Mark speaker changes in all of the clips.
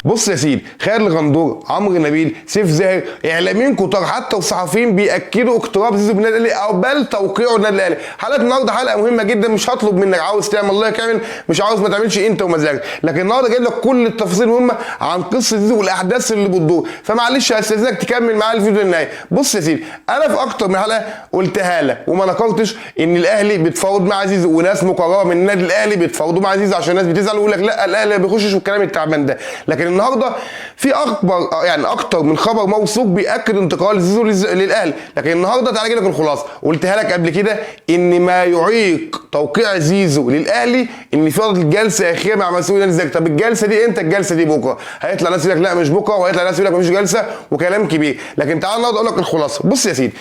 Speaker 1: بص يا سيدي، خالد الغندور، عمرو نبيل، سيف زاهر، اعلاميين كتار حتى وصحفيين بياكدوا اقتراب زيزو بالنادي الاهلي او بل توقيعه النادي الاهلي. حلقة النهارده حلقة مهمة جدا، مش هطلب منك عاوز تعمل like اعمل، مش عاوز ما تعملش انت ومزاجك، لكن النهارده جايب لك كل التفاصيل المهمة عن قصة زيزو والاحداث اللي بتدور، فمعلش هستاذنك تكمل معايا الفيديو للنهاية. بص يا سيدي، انا في اكتر من حلقة قلتها لك وما نكرتش ان الاهلي بيتفاوض مع زيزو، وناس مقربة من النادي الاهلي بيتفاوضوا مع زيزو عشان الناس بتزعل ويقول لك لا الاهلي ما بيخشش والكلام التعبان ده. لكن النهارده في اكبر يعني اكتر من خبر موثوق بياكد انتقال زيزو للاهلي. لكن النهارده تعالى اجي لك الخلاصة، قلتها لك قبل كده ان ما يعيق توقيع زيزو للاهلي ان في جلسه اخيرة مع مسؤول نادي الزمالك. طب الجلسة دي امتى؟ الجلسة دي بكره. هيطلع ناس يقول لك لا مش بكره، وهيطلع ناس يقول لك مفيش جلسه وكلام كبير. لكن تعالى النهارده اقول لك الخلاصة. بص يا سيدي،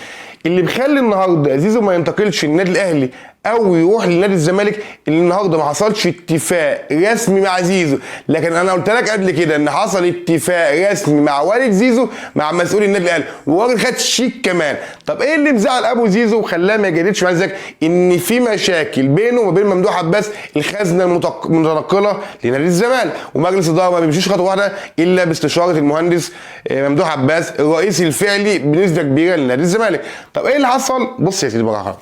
Speaker 1: اللي مخلي النهارده زيزو ما ينتقلش للنادي الاهلي او يروح لنادي الزمالك اللي النهارده ما حصلش اتفاق رسمي مع زيزو، لكن انا قلت لك قبل كده ان حصل اتفاق رسمي مع والد زيزو مع مسؤول النادي الاهلي، والراجل خد شيك كمان. طب ايه اللي مزعل ابو زيزو وخلاه ما يجددش مع الزمالك؟ ان في مشاكل بينه وما بين ممدوح عباس الخزنة المتنقله لنادي الزمالك، ومجلس الادارة ما بيمشيش خطوة واحدة الا باستشاره المهندس ممدوح عباس الرئيس الفعلي بنسبة كبيرة لنادي الزمالك. طب ايه اللي حصل؟ بص يا سيدي بقى،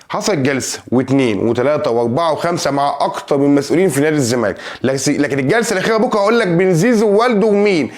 Speaker 1: حصلت جلسه واثنين وثلاثة واربعة وخمسة مع اكتر من مسؤولين في نادي الزمالك، لكن الجلسة الاخيرة بكره هقول لك بين زيزو ووالده ومين.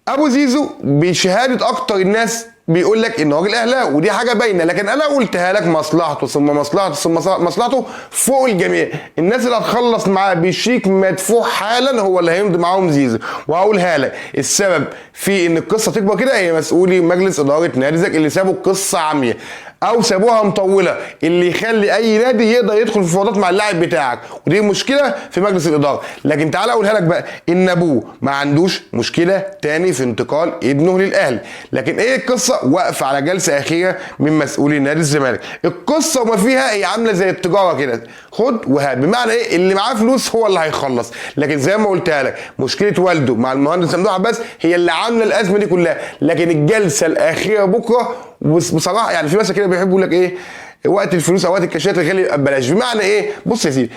Speaker 1: ابو زيزو بشهادة اكتر الناس بيقول لك ان راجل اهلاوي، ودي حاجة باينة، لكن انا قلتها لك مصلحته ثم مصلحته ثم مصلحته فوق الجميع. الناس اللي هتخلص معاه بشيك مدفوع حالا هو اللي هيمضي معاهم زيزو، وهقولها لك السبب في ان القصة تكبر كده هي مسؤولي مجلس ادارة نادي الزمالك اللي سابوا القصة عامية او سابوها مطولة، اللي يخلي اي نادي يقدر يدخل في مفاوضات مع اللاعب بتاعك، ودي مشكلة في مجلس الادارة. لكن تعالى اقولها لك بقى ان ابوه ما عندوش مشكلة تاني في انتقال ابنه للاهلي، لكن ايه القصة؟ واقفة على جلسه اخيرة من مسؤولي نادي الزمالك. القصة وما فيها هي عامله زي التجارة كده، خد وهات، بمعنى ايه؟ اللي معاه فلوس هو اللي هيخلص. لكن زي ما قلتها لك مشكلة والده مع المهندس ممدوح عباس هي اللي عامله الازمة دي كلها. لكن الجلسة الاخيرة بكره، بصراحة يعني في مثلا كده بيحبوا يقول لك ايه، وقت الفلوس او وقت الكاشات الغالي يبقى ببلاش. بمعنى ايه؟ بص يا سيدي،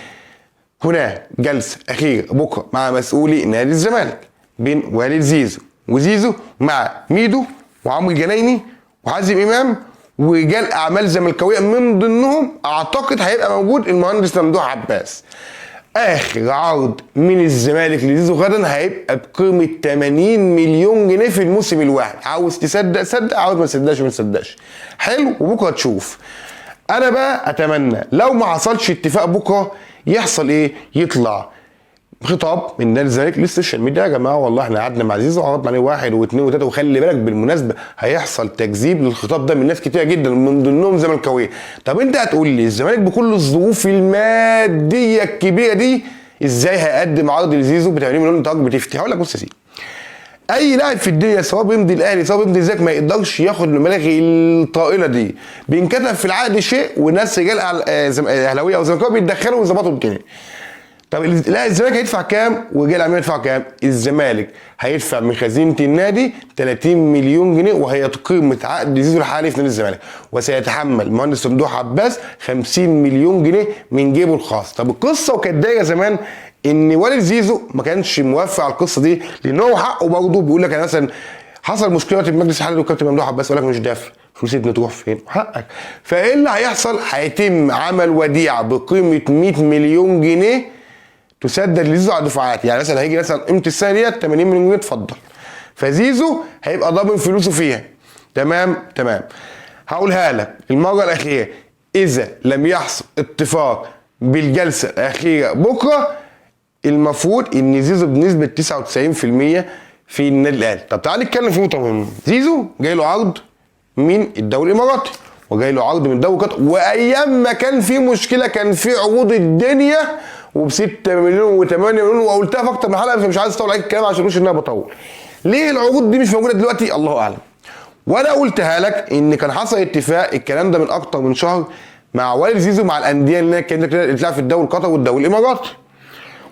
Speaker 1: هنا جلسه اخيرة بكره مع مسؤولي نادي الزمالك بين والد زيزو وزيزو مع ميدو وعمرو الجنايني وحازم امام ورجال اعمال زملكاويه، من ضمنهم اعتقد هيبقى موجود المهندس ممدوح عباس. اخر عرض من الزمالك لزيزو غدا هيبقى بقيمة 80 مليون جنيه في الموسم الواحد. عاوز تصدق صدق، عاوز ما تصدقش ما تصدقش. حلو، وبكره تشوف. انا بقى اتمنى لو ما حصلش اتفاق بكره يحصل ايه؟ يطلع خطاب من نادي الزمالك لل social media، يا جماعة والله احنا قعدنا مع زيزو وعرضنا عليه 1 و2 و3، وخلي بالك بالمناسبة هيحصل تكذيب للخطاب ده من ناس كتير جدا من ضمنهم زملكاويه. طب انت هتقول لي الزمالك بكل الظروف المادية الكبيرة دي ازاي هيقدم عرض لزيزو ب 80 مليون؟ انت بتفتي. هقول لك بص يا سيدي، اي لاعب في الدنيا سواء بيمضي الاهلي سواء بيمضي الزمالك ما يقدرش ياخد المبالغ الطائلة دي. بينكتب في العقد شيء وناس رجال اهلاويه او زملكاويه بيتدخلوا ويظبطوا الدنيا. طب لا الزمالك هيدفع كام ورجال الاعمال هيدفع كام؟ الزمالك هيدفع من خزينة النادي 30 مليون جنيه وهي قيمة عقد زيزو الحالي في نادي الزمالك، وسيتحمل المهندس ممدوح عباس 50 مليون جنيه من جيبه الخاص. طب القصة وكانت دايرة زمان ان والد زيزو ما كانش موافق على القصة دي لان هو حقه برضه، بيقول لك انا مثلا حصل مشكلة في مجلس الحالي والكابتن ممدوح عباس قال لك مش دافع فلوس ابني تروح فين؟ حقك. فايه اللي هيحصل؟ هيتم عمل وديعة بقيمة 100 مليون جنيه تسدد لزيزو على دفعات، يعني مثلا هيجي مثلا قيمة السنة ديت 80 مليون جنيه اتفضل، فزيزو هيبقى ضامن فلوسه فيها. تمام تمام. هقولها لك المرة الاخيرة، اذا لم يحصل اتفاق بالجلسه الاخيرة بكره المفروض ان زيزو بنسبة 99% في النادي الاهلي. طب تعال نتكلم في نقطة مهمة. زيزو جاي له عرض من الدوري الاماراتي وجاي له عرض من الدوري القطري، وايام ما كان في مشكلة كان في عروض الدنيا وب 6 مليون و8 مليون، وقلتها في اكتر من حلقة فمش عايز اطول عليك الكلام عشان مش ان انا بطول. ليه العروض دي مش موجودة دلوقتي؟ الله اعلم. وانا قلتها لك ان كان حصل اتفاق الكلام ده من اكتر من شهر مع والد زيزو مع الاندية اللي كانت بتلعب في الدوري القطري والدوري الاماراتي،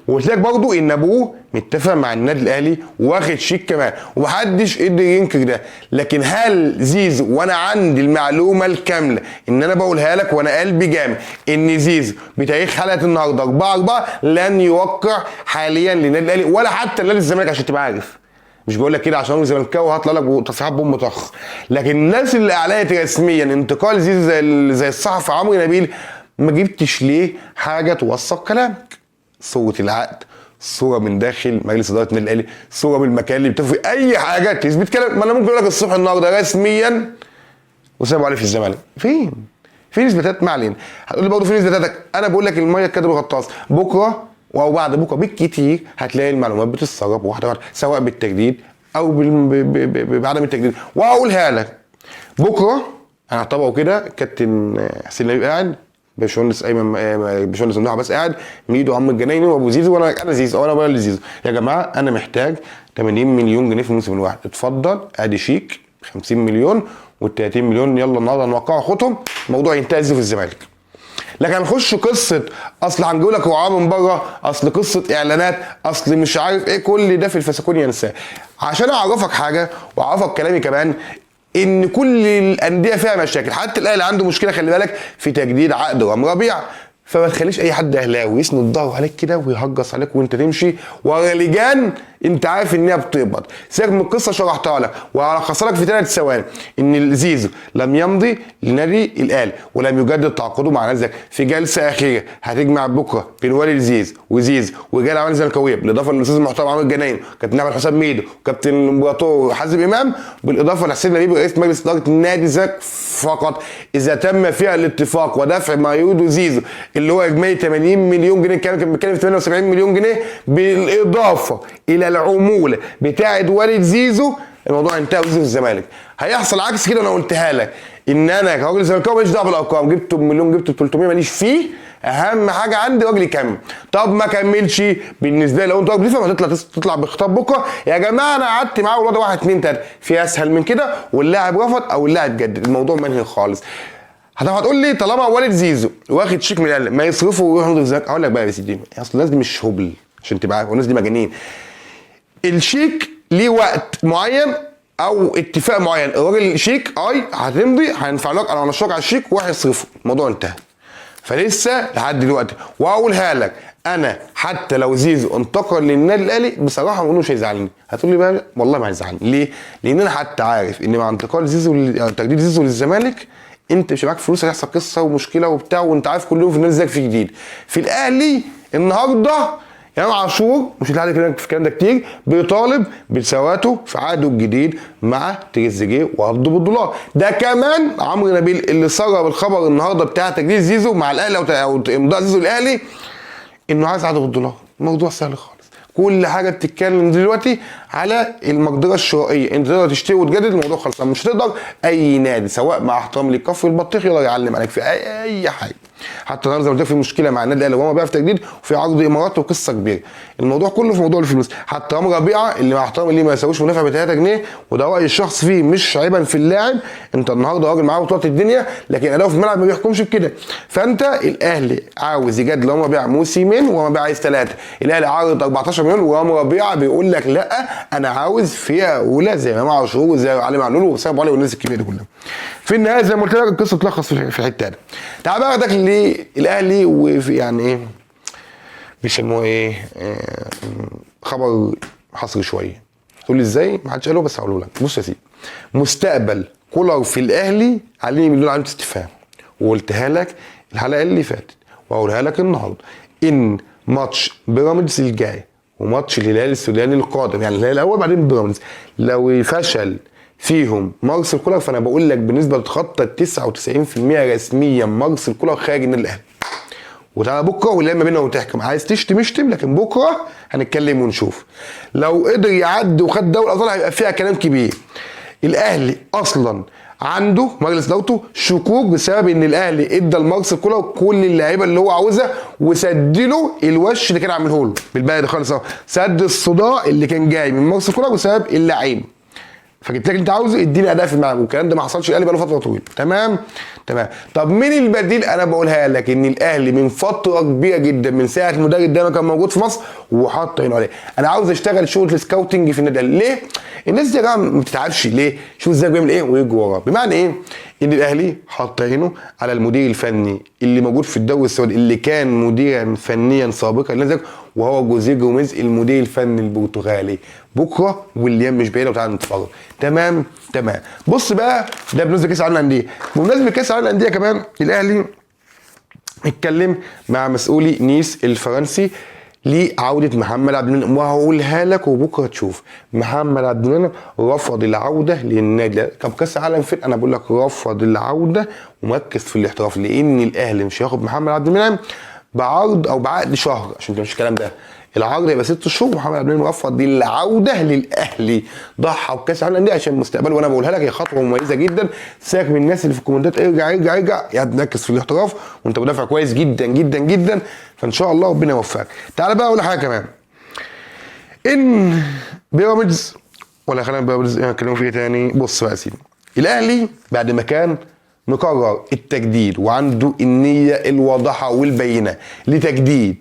Speaker 1: وقلت لك برضه ان ابوه متفق مع النادي الاهلي واخد شيك كمان، ومحدش قدر ينكر ده. لكن هل زيزو، وانا عندي المعلومة الكاملة ان انا بقولها لك وانا قلبي جامد، ان زيزو بتاريخ حلقة النهارده 4/4 لن يوقع حاليا للنادي الاهلي ولا حتى لنادي الزمالك، عشان تبقى عارف. مش بقول لك كده عشان انا زملكاوي وهطلع لك تصريحات بوم طخ، لكن الناس اللي اعلنت رسميا انتقال زيزو زي الصحفي عمرو نبيل، ما جبتش ليه حاجة توثق كلامك؟ صوره العقد، صوره من داخل مجلس ادارة النادي الاهلي، صوره من المكان اللي بتفق، اي حاجة تثبت كلامك. ما انا ممكن اقول لك الصبح النهارده رسميا وسابوا عليه في الزمالك، فين؟ فين اثباتات؟ ما علينا. هتقول لي برضه فين اثباتاتك؟ انا بقول لك المية كدب الغطاس، بكره او بعد بكره بالكتير هتلاقي المعلومات بتتسرب واحدة واحدة، سواء بالتجديد او بعدم التجديد. وهقولها لك بكره، انا هطبقه كده، كابتن حسين لبيب قاعد، باشمهندس ايمن، باشمهندس ممدوح عباس قاعد، ميدو عم الجنايني وابو زيزو، وانا زيزو، وانا بقول لزيزو يا جماعة انا محتاج 80 مليون جنيه في الموسم الواحد، اتفضل ادي شيك 50 مليون وال30 مليون، يلا النهارده نوقعه خدهم، الموضوع ينتهي زيزو في الزمالك. لكن هنخش قصة اصل هنجيب لك رعاه من بره، اصل قصة اعلانات، اصل مش عارف ايه، كل ده في الفسكون ينساه. عشان اعرفك حاجة واعرفك كلامي كمان، ان كل الاندية فيها مشاكل، حتى الاهلي عنده مشكلة، خلي بالك، في تجديد عقد رامي ربيعة. فما تخليش اي حد اهلاوي يسند ظهره عليك كده ويهجص عليك وانت تمشي ورا لجان انت عارف ان هي بتقبض. سيبك من القصة شرحتها لك وهلخصها لك في 3 ثواني، ان زيزو لم يمضي لنادي الاهلي ولم يجدد تعاقده مع نادي الزمالك. في جلسه اخيرة هتجمع بكره بين والد زيزو وزيزو ورجال اعمال الزملكاويه، بالاضافة للاستاذ المحترم عمرو الجنايني، كابتن احمد حسام ميدو، كابتن الامبراطور حازم امام، بالاضافة لحسين لبيب رئيس مجلس ادارة نادي الزمالك فقط. اذا تم فيها الاتفاق ودفع ما يريده زيزو اللي هو اجمالي 80 مليون جنيه، كان بيتكلم في 78 مليون جنيه، بالاضافة الى العمولة بتاعه والد زيزو، الموضوع انتهى وزيزو في الزمالك. هيحصل عكس كده، انا قلتها لك ان انا كراجل زملكاوي ماليش دعوه بالارقام، جبته بمليون جبته ب 300 ماليش فيه، اهم حاجة عندي راجل يكمل. طب ما كملش، بالنسبة لي لو انت راجل بتفهم هتطلع تطلع بخطاب بكره يا جماعة انا قعدت معاه والوضع 1 2 3، في اسهل من كده، واللاعب رفض او اللاعب جدد، الموضوع منهي خالص. هتقول لي طالما والد زيزو واخد شيك من الاهلي ما يصرفه ويروح ينضف الزمالك؟ اقول لك بقى يا سيدي، اصل الناس دي مش هبل عشان تبقى عارف، والناس دي مجانين. الشيك ليه وقت معين او اتفاق معين، الراجل شيك اي هتمضي هينفع لك، انا هنشرك على الشيك وراح يصرفه، الموضوع انتهى. فلسه لحد دلوقتي، واقولها لك انا حتى لو زيزو انتقل للنادي الاهلي بصراحة ما مش هيزعلني. هتقول لي بقى والله ما هيزعلني ليه؟ لان انا حتى عارف ان مع انتقال زيزو تجديد زيزو للزمالك انت مش معاك فلوس، هيحصل قصة ومشكلة وبتاع، وانت عارف كل يوم في النادي في جديد. في الاهلي النهارده امام عاشور مش هتلاقي في الكلام ده كتير، بيطالب بسواته في عقده الجديد مع تريزيجيه وقبضه بالدولار. ده كمان عمرو نبيل اللي سرب الخبر النهارده بتاع تجديد زيزو مع الاهلي او امضاء زيزو الاهلي، انه عايز عقده بالدولار. الموضوع سهل خالص، كل حاجة بتتكلم دلوقتي على المقدرة الشرائية، انت تقدر تشتري وتجدد، الموضوع خلصان. مش هتقدر اي نادي سواء مع احترام للكفر البطيخ يقدر يعلم عليك في اي حاجة. حتى النهارده زي ما قلت في مشكلة مع النادي الاهلي وهو بقى في تجديد وفي عرض امارات وقصة كبيرة. الموضوع كله في موضوع الفلوس. حتى رامي ربيعة اللي مع احترامي ليه ما يساويش مدافع ب 3 جنيه، وده راي الشخص فيه مش عيبا في اللاعب، انت النهارده راجل معاه بطولات الدنيا، لكن اداؤه في الملعب ما بيحكمش بكده. فانت الاهلي عاوز يجدد لرامي ربيعة موسمين ورامي ربيعة عايز 3، الاهلي عارض 14 مليون ورامي ربيعة بيقول لك لا انا عاوز فئة اولى زي امام عاشور وزي علي معلول وسام ابو علي والناس الكبيرة دي كلها. في النهاية زي ما قلت لك القصة تلخص في الحتة دي. تعال بقى اخدك للاهلي وفي يعني ايه بيسموه ايه، خبر حصري شوية. تقول لي ازاي؟ ما حدش قاله بس هقوله لك. بص يا سيدي، مستقبل كولر في الاهلي عليه مليون علامة استفهام، وقلتها لك الحلقة اللي فاتت وهقولها لك النهارده، ان ماتش بيراميدز الجاي وماتش الهلال السوداني القادم، يعني الهلال الاول بعدين بيراميدز، لو فشل فيهم مارسيل كولر فانا بقول لك بنسبة تتخطى 99% رسميا مارسيل كولر خارج النادي الاهلي. وتعالى بكره واللي ما بيننا وتحكم، عايز تشتم اشتم، لكن بكره هنتكلم ونشوف. لو قدر يعدي وخد دوري الابطال هيبقى فيها كلام كبير. الاهلي اصلا عنده مجلس ادارته شكوك بسبب ان الاهلي ادى لمارسيل كولر كل اللعيبة اللي هو عاوزها وسد له الوش اللي كان عامله له بالبلد خالص اهو، سد الصداع اللي كان جاي من مارسيل كولر بسبب اللعيبة. فجبت لك اللي انت عاوزه، اديني اداء في الملعب، والكلام ده ما حصلش الاهلي بقاله فترة طويلة. تمام تمام. طب مين البديل؟ انا بقولها لك ان الاهلي من فترة كبيرة جدا من ساعة المدرب ده ما كان موجود في مصر وحط عينه عليه. انا عاوز اشتغل شغل ال scouting في النادي الاهلي. ليه؟ الناس دي يا جماعة ما بتتعبش. ليه؟ شوف ازاي بيعمل ايه ويجوا وراه. بمعنى ايه؟ ان الاهلي حط عينه على المدير الفني اللي موجود في الدوري السعودي، اللي كان مديرا فنيا سابقا للنادي، وهو جوزيه جوميز المدير الفني البرتغالي. بكره والايام مش بعيدة، وتعالى نتفرج. تمام تمام. بص بقى، ده بالنسبة لكاس العالم للاندية. بمناسبة كاس العالم للاندية كمان الاهلي اتكلم مع مسؤولي نيس الفرنسي لعودة محمد عبد المنعم، وهقولها لك وبكره تشوف. محمد عبد المنعم رفض العودة للنادي. طب كاس العالم فين؟ انا بقول لك رفض العودة ومركز في الاحتراف، لان الاهلي مش هياخد محمد عبد المنعم بعرض او بعقد شهر، عشان مش الكلام ده، العرض يبقى 6 شهور. محمد عبد المنعم رفض العودة للاهلي، ضحى بكاس العالم للاندية عشان مستقبله. وانا بقولها لك هي خطوة مميزة جدا. سيبك من الناس اللي في الكومنتات ارجع ارجع ارجع، يا ابني ركز في الاحتراف وانت مدافع كويس جدا جدا جدا، فان شاء الله ربنا يوفقك. تعالى بقى اقول حاجة كمان، ان بيراميدز ولا خلينا بيراميدز نتكلموا فيه تاني. بص بقى يا سيدي، الاهلي بعد ما كان مقرر التجديد وعنده النية الواضحة والبينه لتجديد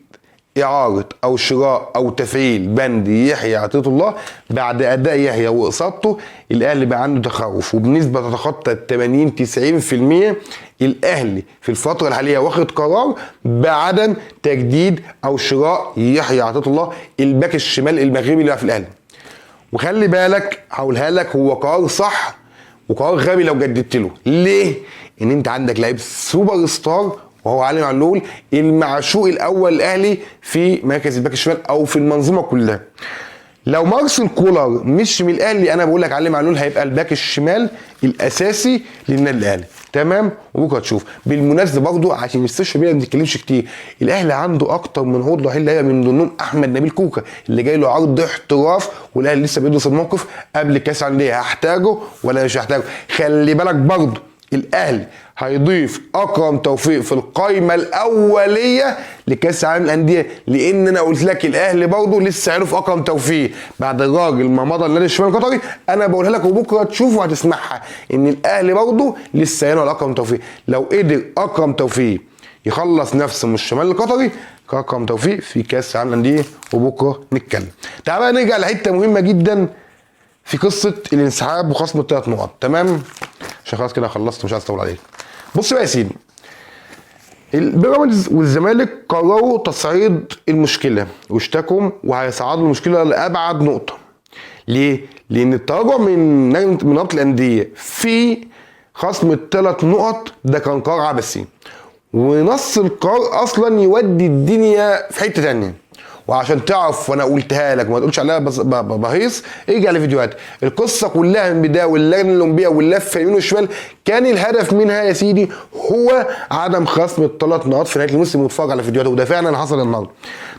Speaker 1: إعارة أو شراء أو تفعيل بند يحيى عطية الله، بعد أداء يحيى وإصابته الأهلي بقى عنده تخوف، وبنسبة تتخطى 80 90% الأهلي في الفترة الحالية واخد قرار بعدم تجديد أو شراء يحيى عطية الله الباك الشمال المغربي اللي في الأهلي. وخلي بالك هقولها لك، هو قرار صح وقرار غبي لو جددت له. ليه؟ ان انت عندك لعيب سوبر ستار وهو علي معلول المعشوق الاول الاهلي في مركز الباك الشمال او في المنظومة كلها. لو مارسيل كولر مش من الاهلي، انا بقول لك علي معلول هيبقى الباك الشمال الاساسي للنادي الاهلي. تمام؟ وبكره تشوف. بالمناسبة برضه عشان ال social media ما بنتكلمش كتير، الاهلي عنده اكتر من عروض رحيل لعيبة، من ضمنهم احمد نبيل كوكا اللي جاي له عرض احتراف، والاهلي لسه بيدرس الموقف قبل كاس العالم، هحتاجه ولا مش هحتاجه. خلي بالك برضه الاهلي هيضيف اكرم توفيق في القايمة الاولية لكاس العالم للاندية، لان انا قلت لك الاهلي برضه لسه عرف اكرم توفيق بعد الراجل ما مضى النادي الشمال القطري. انا بقولها لك وبكره تشوف وهتسمعها ان الاهلي برضه لسه عينه على اكرم توفيق. لو قدر اكرم توفيق يخلص نفسه من الشمال القطري، اكرم توفيق في كاس العالم للاندية، وبكره نتكلم. تعال بقى نرجع لحته مهمة جدا في قصة الانسحاب وخصم الثلاث نقط. تمام؟ عشان خلاص كده خلصت، مش عايز اطول عليك. بص بقى يا سيدي، البيراميدز والزمالك قرروا تصعيد المشكلة واشتكوا وهيصعدوا المشكلة لابعد نقطة. ليه؟ لان التراجع من رابطه الاندية في خصم الثلاث نقط ده كان قرار عبثي، ونص القرار اصلا يودي الدنيا في حتة ثانية. وعشان تعرف وانا قلتها لك ما تقولش عليها بهيص، ارجع لفيديوهات القصة كلها من بداية، واللجنة الاولمبية واللفه يمين وشمال كان الهدف منها يا سيدي هو عدم خصم الثلاث نقاط في نهاية الموسم. واتفرج على فيديوهاته، وده فعلا حصل النهارده.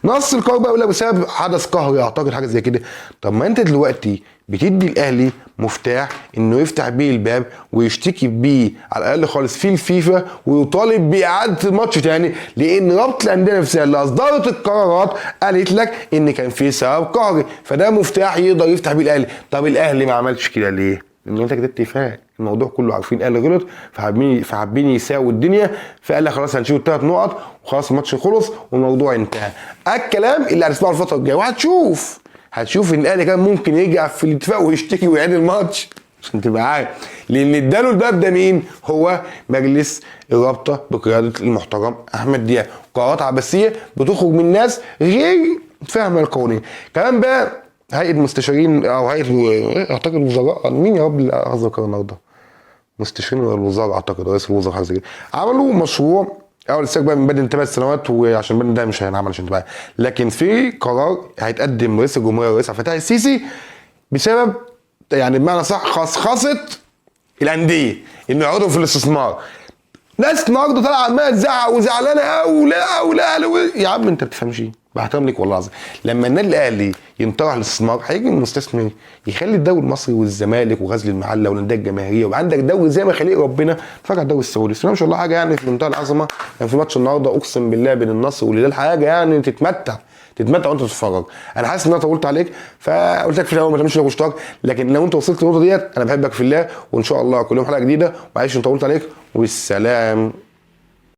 Speaker 1: نص القرار بقى بيقول لك بسبب حدث قهري، اعتقد حاجة زي كده. طب ما انت دلوقتي بتدي الاهلي مفتاح انه يفتح بيه الباب ويشتكي بيه على الاقل خالص في الفيفا ويطالب باعادة الماتش تاني، لان رابطه الاندية نفسها اللي اصدرت القرارات قالت لك ان كان في سبب قهري، فده مفتاح يقدر يفتح بيه الاهلي. طب الاهلي ما عملش كده ليه؟ لان انت كده اتفاق الموضوع كله، عارفين الاهلي غلط، فحابين يساووا الدنيا، فقال لك خلاص هنشيل الثلاث نقط وخلاص الماتش خلص والموضوع انتهى. الكلام اللي هتسمعه الفترة الجاية، وهتشوف ان الاهلي كان ممكن يرجع في الاتفاق ويشتكي ويعيد الماتش عشان تبقى عارف، لان اداله الباب ده مين؟ هو مجلس الرابطة بقيادة المحترم احمد دياب. قرارات عبثية بتخرج من ناس غير فاهمه القوانين. كمان بقى هيئة مستشارين او هيئة اعتقد وزراء، مين يا رب اللي اخذ القرار النهارده؟ مستشارين ولا الوزراء، اعتقد رئيس الوزراء حاجة زي كده، عملوا مشروع اول سيبك بقى من بدل 8 سنوات، وعشان بدل ده مش هينعمل عشان تبقى، لكن في قرار هيتقدم رئيس الجمهورية الرئيس عبد الفتاح السيسي بسبب يعني بمعنى صح خصخصه الاندية انه يقعدوا في الاستثمار. ناس النهارده طالعه عماله تزعق وزعلانه قوي، لا ولا لا يا عم انت ما بتفهمش ايه، بحترم ليك والله العظيم. لما النادي الاهلي ينطرح الاستثمار هيجي المستثمر يخلي الدوري المصري والزمالك وغزل المحلة والاندية الجماهيرية، وعندك دوري زي ما خليق ربنا. اتفرج على الدوري السعودي، بسم الله ما شاء الله، حاجة يعني في منتهى العظمة. كان في ماتش النهارده اقسم بالله بين النصر والهلال، حاجة يعني تتمتع تتمتع وانت تتفرج. انا حاسس ان انا طولت عليك، فقلت لك في الاول ما تعملش like واشتراك، لكن لو انت وصلت للنقطة ديت انا بحبك في الله، وان شاء الله كل يوم حلقة جديدة. معلش ان طولت عليك، والسلام.